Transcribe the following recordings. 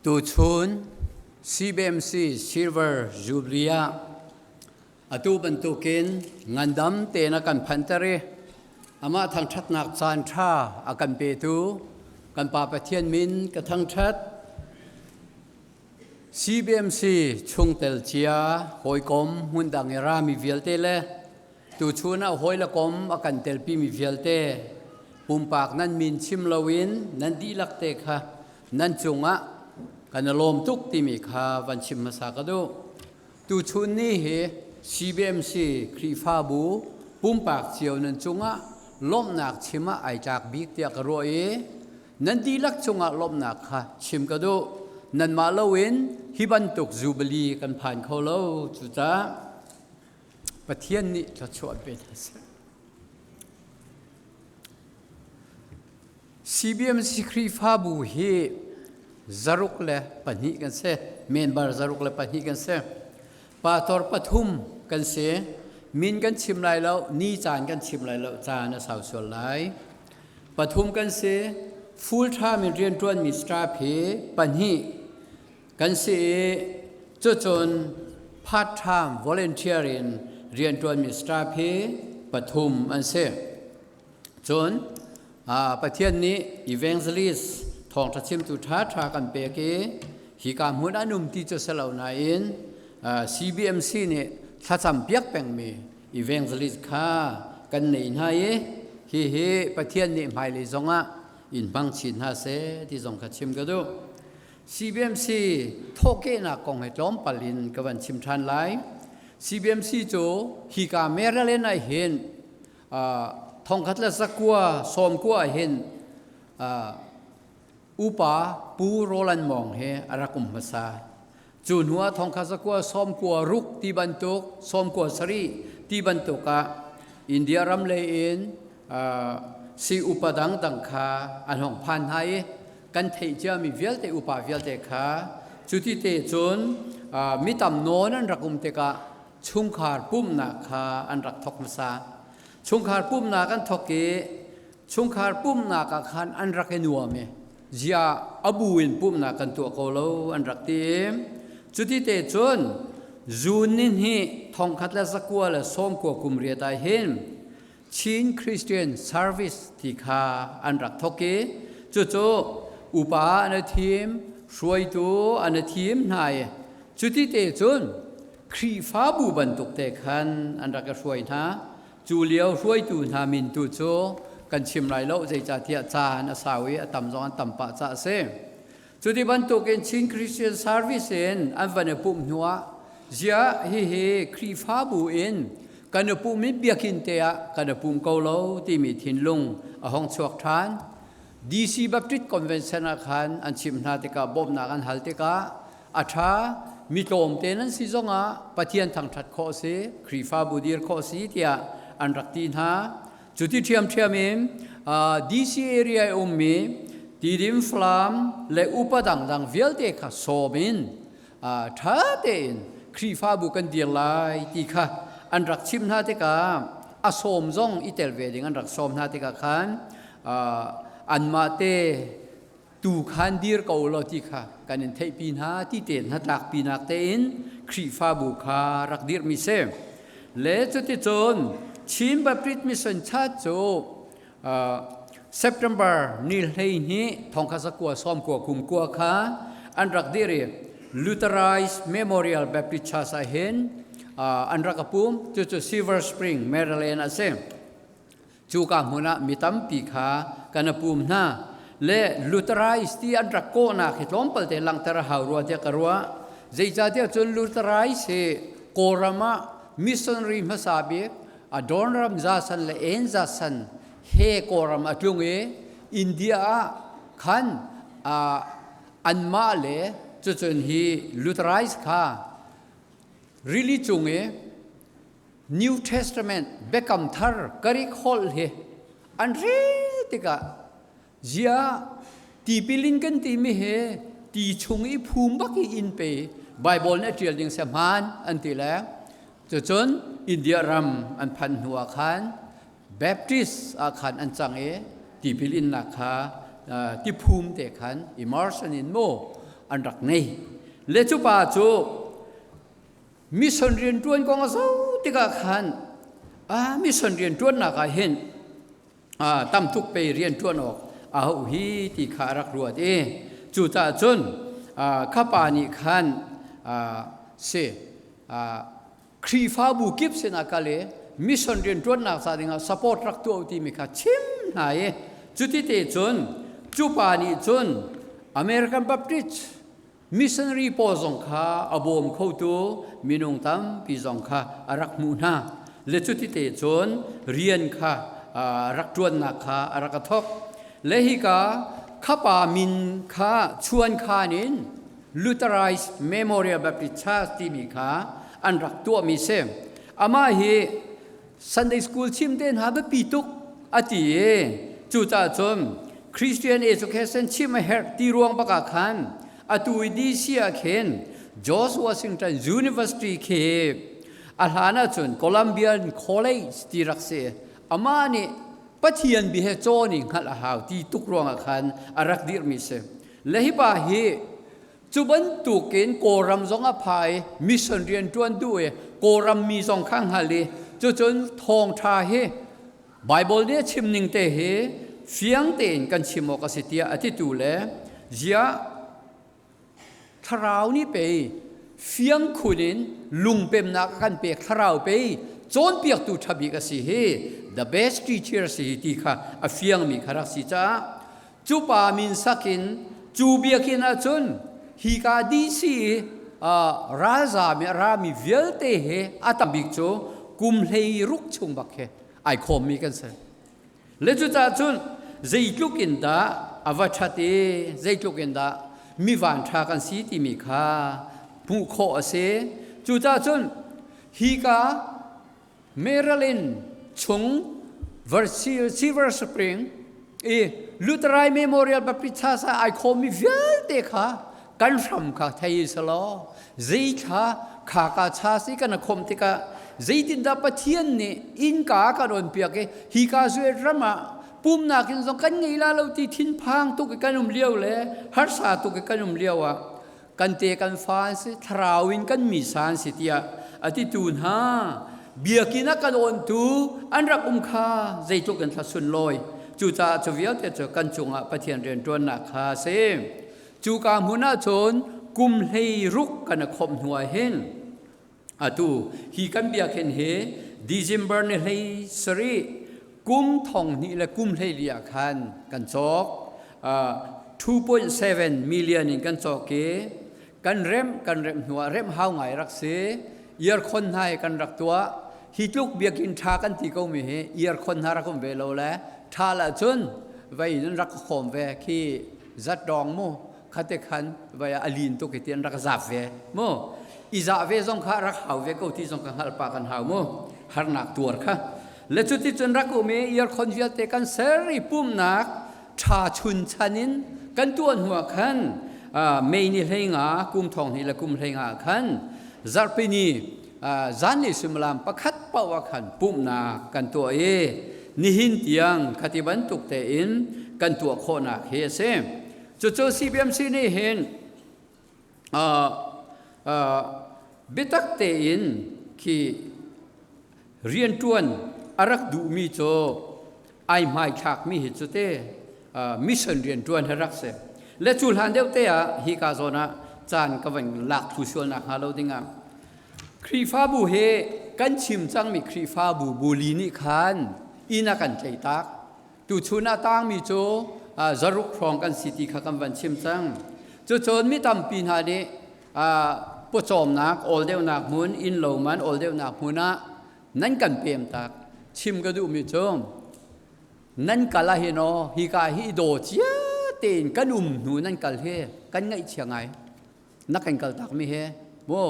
Tuchun CBMC Silver Jubilee ah atu bantukin ngandam tein a kan phanter i amah thangṭhatnak caan ṭha a kan petu kan Pa Pathian min ka thangṭhat. CBMC chungtel cia hawikom hmundang i rami vialte le tuchun ah hawi le kom a kan telpimi vialte pumpak nan min chim loin nan dihlak te kha nan cungah kan i lawm tuk timi kha van chim hmasa ka duh. Tuchun ni hi CBMC Khrihfabu pumpak cio nan cungah lawmhnak chim ah ai tlak bik tiah ka ruah i nan dihlak cungah lawmhnak kha chim ka duh. Nanmah loin hi bantuk Jubilee kan phan kho lo. Cucaah Pathian nih thluachuah pe hna seh. CBMC Khrihfabu hi zaruk le pahnih kan si. Member zaruk le pahnih kan si. Pastor pathum kan si. Min kan chim lai lo, ni caan kan chim lai lo, caan a sau sual lai. Pathum kan si. Full time in rianṭuanmi staff hi pahnih kan si i cucun part time volunteer in rianṭuanmi staff hi pathum an si. Cun Pathian nih evangelist thawngṭha chimtu ṭhaṭha kan pek i hika hmun an um ti cu si lo nain CBMC nih thlacam piak pengmi evangelist kha kan nei hna i hihi Pathian nih hmailei zongah in hmang chin hna seh ti zong kha chim ka duh. CBMC thawhkehnak kong he tlawmpal in ka van chim ṭhan lai. CBMC cu hika Maryland ah hin thongkhat le zakua sawmkua hin upa Pu Roland Mong he a rak um hmasa. Cu hnu ah thongkhat zakua sawmkua ruk ti bantuk sawmkua sarih ti bantuk ah India ram lei in si upa dangdang kha an hong phan hna i kan theih ciami vialte upa vialte kha cuti te cun mi tam nawn an rak um tikah chungkhar pumhnak kha an rak thawk hmasa. Chungkhar pumhnak an thawk i chungkhar pumhnak ah khan an rak i nuam i zia a bu in pumhnak kan tuah ko lo an rak ti i cuti te cun June ni hnih thongkhat le zakua le sawmkua kum riat ah hin Chin Christian Service ti kha an rak thawk i cucu upa an i thim hruaitu an i thim hna i cuti te cun Khrihfabu bantuk te khan an rak i hruai hna. Cu lio hruaitu hna min tu cu kan chim lai lo zeicahtiah caan a sau i a tam zong an tam pah caah a si. Cuti bantukin Chin Christian Service in an van i pumh hnuah ziah hihi Khrihfabu in kan i pum i biakinn te ah kan i pum ko lo timi thinlung a hong chuak ṭhan. DC Baptist Convention ah khan an chimh hna tikah bawmhnak an hal tikah a ṭha mi tlawmte nan si zongah Pathian thangṭhat khawh a si Khrihfabu dir khawh a si tiah an rak ti hna cuti ṭhiamṭhiam in DC area i ummi Tidim Falam le upa dangdang vialte kha sawm in ṭha tein Khrihfabu kan dir lai ti kha an rak chimh hna tikah a sawm zong i tel ve ding an rak sawm hna tikah khan anmah te tu khan dir ko law ti kha kan in theihpi hna ti tein hnatlakpinak tein Khrihfabu kha rak dirhmi si. Le cuticun Chin Baptist Mission Church cu September ni 12 thongkhat zakua sawmkua kum kua kha an rak dir i Lutherized Memorial Baptist Church ah hin an rak a pum cucu Silver Spring Maryland a si. Cuka hmun ah mi tampi kha kan a pum hna. Le Lutherized ti an rak kawhnak hi tlawmpal te langhter a hau rua tiah ka ruah. Zeicahtiah cun Lutherized hi Kawlram ah missionary hmasa bik Adonram Zasan le En Zasan he Kawlram a tlung i India ah khan anmah le cucun hi Lutherized kha rili cung i New Testament Biakam Thar Greek holh hi an rel tikah zia tipil in kan timi hi ti chung i phum bak i in pe Bible nih a ṭial ding se hmaan an ti le cucun India ram an phanh hnu ah khan Baptist ah khan an cang i tipil innak kha tiphum te khan immersion in mu. an rak ngei. Le cu pa cu mission rianṭuan kong a zoh tikah khan a mission rianṭuannak ah hin tam tuk pei rianṭuan awk a hauh hi ti kha a rak ruat i cucaah cun kha pa nih khan si Khrihfabu kip sinah kal i mission rianṭuannak ca dingah support rak tuah u timi kha chim hna i cuti te cun cu pa nih cun American Baptist missionary pawl zong kha a bawm khotu minung tampi zong kha a rak hmuh hna le cuti te cun rian kha rak ṭuannak kha a rak a thawk. Le hika khapa min kha chuankhan in Lutherized Memorial Baptist Church timi kha an rak tuahmi si. Amah hi Sunday school chim te hna biapi tuk a ti i cucaah cun Christian education chim a herh ti ruang bak ah khan atu i DC ah khin George Washington University khi a hlan ahcun Columbian College ti rak si. Amah nih Pathian bia he cawn i hngalh a hau ti tuk ruangah khan a rak dirhmi si. Le hi pa hi cu bantukin Kawlram zong a pha i mission rian ṭuan duh i Kawlram mi zong kha hngal i cucun thawngṭha hi Baibal nih a chim ning te hi fiang tein kan chim awk a si tiah a titu le ziah Thlarau nih pei fiang khun in lungpemnak a kan pek thlarau pei cawnpiaktu ṭha bik a si hi the best teacher si hi ti kha a fiangmi kha rak si caah cu pa min sak in cu biakinn ahcun hika DC ralzaam i a rami vialte he a tam bik cu kum 16 chung bak he ai khawmmi kan si. Le cucaah cun zeitluk in dah a va ṭhat i zeitluk in dah mi vanṭha kan si timi kha hmuh khawh a si. Cucaah cun hika Maryland chung Silver Spring i Lutheran Memorial Baptist Church ah ai khawmmi vialte kha kan hram kha thei selaw zeithla kha ka cha si kan khawm tikah zeitindah Pathian nih innka kan on piak i hi ka zuet ram ah pumnak in zong kan ngei la lo ti thinphang tuk i kan um lio le harsa tuk i kan um lio ah kan te kan fa an si thlarau in kan mi sa an si tiah a ti tu hna biakinn a kan awntu an rak um kha zeitluk in thla sunlawi cucaah cu vialte cu kan cungah Pathian rianṭuannak kha a si. Cuka hmun ah cun kum 16 kan i khawmh hnu ah hin atu hi kan biakinn hi December ni 17 kum thong hnih le kum 14 ah khan kan cawk. 2.7 million in kan cawk i kan remh kan remh hnu ah remh hau ngai rak si. Earkhon hna hi kan rak tuah. Hi tluk biakinn ṭha kan ti ko mi hi earkhon hna rak um ve lo le ṭha lah cun vei in rak khawm ve khi zat dawng mu khate khan vai a lin tuk i ti an rak zap ve mu i zah ve zong kha rak hau ve ko ti zong ka hngalh pa kan hau mu harnak tuar kha le cuti cun rak um i earkhon vialte kan ser i pumnak ṭha chun chan in kan tuah hnuah khan mei ni 15 kum thong hnih le kum 15 khan zarhpini zan ni suimilam pakhat paoh ah khan pumhnak kan tuah i nihin tiang khati bantuk tein kan tuah khawhnak hi a si. Cucu CBMC nih hin biatak tein khi rianṭuan a rak duhmi cu ai hmaithlakmi hi cu te mission rianṭuan hi rak si. Le cu hlan deuh te ah hi ka zawn ah caan ka van lak thlu sual nak hnga lo dingah Khrihfabu he kan chim cangmi Khrihfabu buli nih khan inn a kan tleitak. Tuchun ah tangmi cu zaruk hrawng kan si ti kha kan van chim cang. Cucun mi tampi hna nih pawcawmnak awl deuhnak hmun, inn lo man awl deuhnak hmun ah nan kan pem tak. Chim ka duhmi cu nan kal ah hin aw hika hi i daw cia tein kan um hnu nan kal hi kan ngaihchia ngai. Na kan kal takmi he mu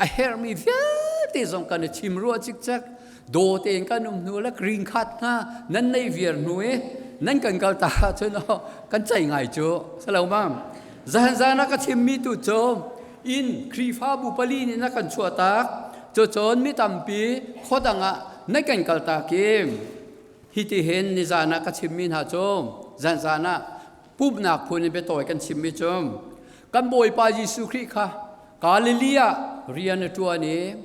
a herhmi vialte zong kan i chim ruah cikcek daw tein kan um hnu le green card hna nan nei viar hnu i nan kan kal ta ahcun kan cei ngai cu salo ma zan zan ah ka chimmi tu cu in Khrihfabu pali nih na kan chuah tak cucun mi tampi khuadang ah nan kan kal tak i hiti hin nizan ah ka chimmi hna cu zan zan ah pumhnak phun in biatawi kan chimmi cu. Kan Bawipa Jesuh Khrih kha Galilee ah rian a ṭuan i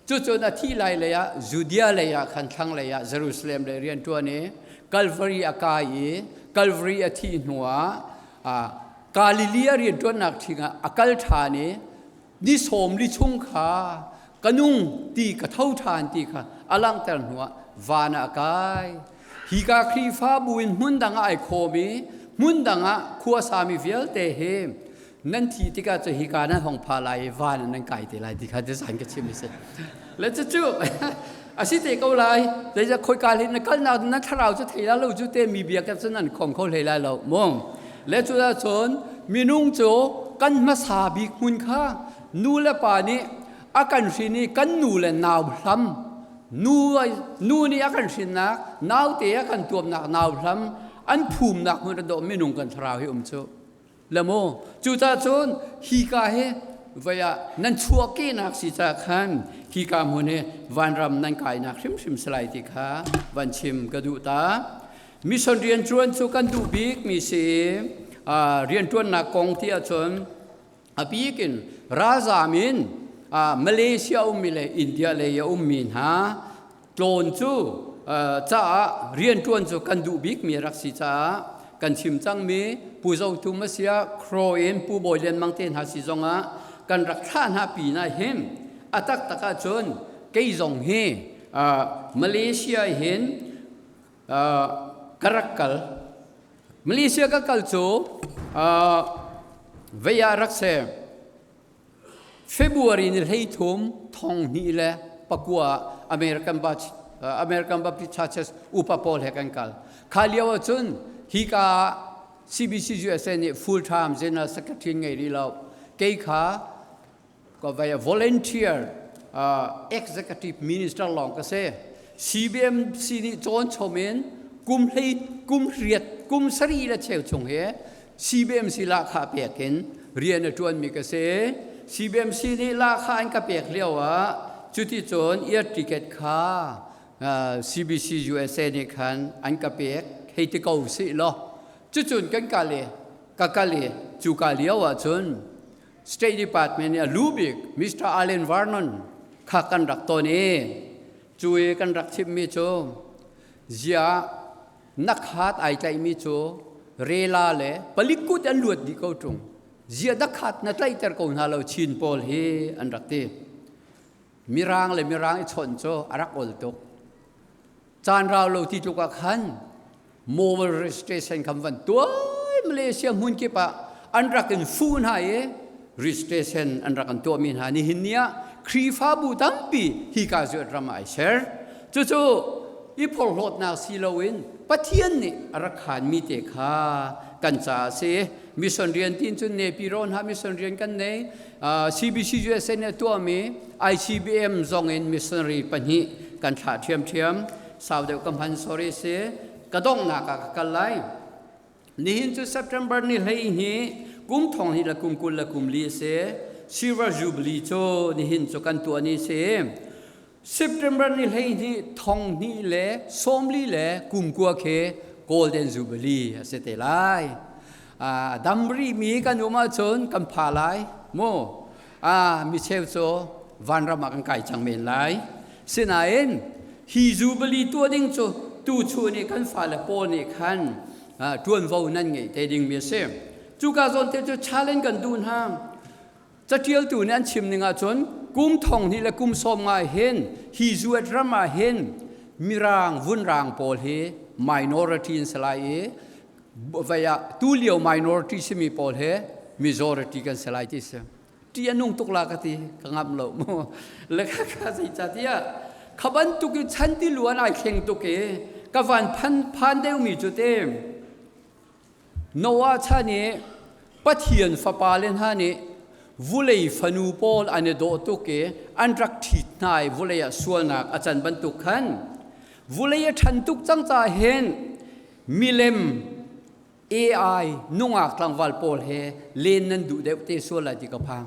cucun a thih lai lei ah Judea lei ah khan thlanglei ah Jerusalem lei rian ṭuan i Calvary a kai i Calvary a thih hnuah Galilee a rianṭuannak ṭhing ah a kal ṭhan i ni 40 chung kha ka nung ti ka tho ṭhan ti kha a langhter hnuah van ah a kai. Hika Khrihfabu in hmun dang ah ai khawm i hmun dang ah khua sami vialte hi nan thi tikah cu hika nan hong pha lai i van ah nan kai te lai ti kha design ka chim a si. Le cucu a si te ko lai. Zeicah khoika hlei na kalnak na thlarau cu thei la lo cu te mi bia ka cu nan khong kho hlei lai lo mu. Le cu cun minung cu kan hmasa bik hmun kha nu le pa nih a kan hrin i kan nu le nau hlam nu nu nih a kan hrinnak naute a kan tuamnak nau hlam an phumnak hmun a dawh minung kan thlarau hi um cu le mu cucaah cun hika hi voi ah nan chuahkehnak si ca khan hika hmun hi vanram nan kainak hrimhrim salai ti kha van chim ka duh ta. Mission rianṭuan cu kan duh bikmi si i rianṭuannak kong ti ahcun a bik in ralzaam in Malaysia ummi le India lei a ummi hna tlawn cu caah rianṭuan cu kan duh bikmi a rak si caah kan chim cangmi Pu Zo Tum a si ah Crow in Pu Bawi Lian Mang te hna si zongah kan rak thlah hna pin ah hin a taktak ahcun kei zong hi Malaysia hin ka rak kal. Malaysia ka kal cu vei ah rak si. February ni 13 2009 American American Baptist Churches upa pawl he kan kal. Kha lio ahcun hika CBC USA nih full time general secretary ngei rih lo. Kei kha ka vai volunteer executive minister lawng ka si. CBMC nih cawn chom in kum hlei kum riat kum sarih le cheu chung hi CBMC lahkhah pek in rian a ṭuanmi ka si. CBMC nih lahkhah an ka pek lio ah cuticun air ticket kha CBC USA nih khan an ka pek hei ti ko sih law cucun kan kal i ka kal i cu ka lio ah cun State Department nih a lu bik Mr. Allen Vernon kha kan rak ton i cu i kan rak chimmi cu ziah na khat ai tlaihmi cu rela le palik kut an luat dih ko ṭung ziah na khat na tlaihter ko hna lo Chin pawl hi an rak ti. Mirang le mirang i chawnh cu a rak ol tuk. Caan rau lo ti tluk ah khan mobile registration khan van tuai Malaysia hmun kip ah an rak in fu hna i registration an rak an tuahmi hna nihin ni ah Khrihfabu tampi hika zuat ram ah ai ser. Cucu i phorhlawtnak si loin Pathian nih a rak khanmi te kha kan caah a si. Mission rian tin cun Nepi rawn ha mission rian kan nei. CBC USA nih a tuahmi ICBM zong in missionary pahnih kan thlah ṭhiamṭhiam. Sau deuh ka hman sorry si. Ka donghnak ah ka kal lai. Nihin cu September ni 12 kum thong hi le kum 24 a si. Silver Jubilee cu nihin cu kan tuah ni si. September ni 12 2029 khi Golden Jubilee a si te lai. Dam rihmi kan um ahcun kan pha lai mu. Mi cheu cu vanram ah kan kai cang men lai. Sinain hi Jubilee tuah ding cu tuchun i kan fale pawl nih khan ṭuanvo nan ngeih te dingmi a si. Cuka zawn te cu challenge kan duh hna. Caṭialtu nih an chim ning ahcun kum 2000 le kum 50 hin hi US ram ah hin mirang vunrang pawl hi minority an si lai i vai ah tulio minority simi pawl he majority kan si lai ti si. Ṭih a nung tuk la ka ti ka ngamh lo mu. Le kha kha zeicahtiah kha bantuk i chan tiluan ai thleng tuk i ka van phan phan deuhmi cu te Noah chan i Pathian fapale hna nih vulei fanu pawl an i dawh tuk i an rak ṭhit hna i vulei ah sualnak a can bantuk khan vulei a ṭhan tuk cang caah hin milem AI nungak tlangval pawl he len nan duh deuh te sual lai ti ka phang.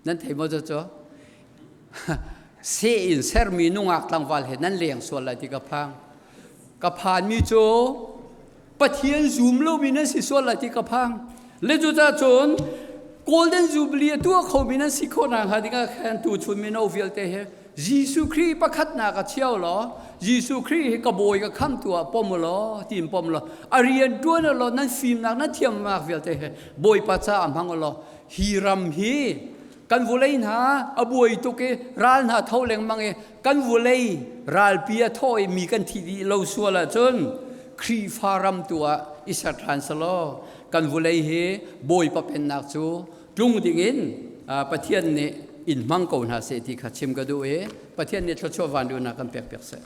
Nan thei maw cu? Seh in sermi nungak tlangval he nan leng sual lai ti ka phang. Ka phanmi cu Pathian zum lomi nan si sual lai ti ka phang. Le cucah cun Golden Jubilee a tuah khomi nan si khawh nakhnga dingah khan tuchun mino vialte he Jesuh Khrih pakhatnak a chiao law, Jesuh Khrih hi ka bawi ka khamtu ah pom law, tiin pom law, a rian ṭuan law, nan fimnak nan thiamnak vialte he Bawipa caah hmang law, hi ram hi kan vulei hna a buai tuk i ral hna tho lengmang i kan vulei ralpi a thaw i mi kan thi dih lo sual ahcun Khrihfa ram tu ah i ser ṭhan selaw kan vulei hi Bawipa pennak cu tlung dingin Pathian nih in hmang ko hna seh ti kha chim ka duh i Pathian nih thluachuah van duhnak kan pek piak seh.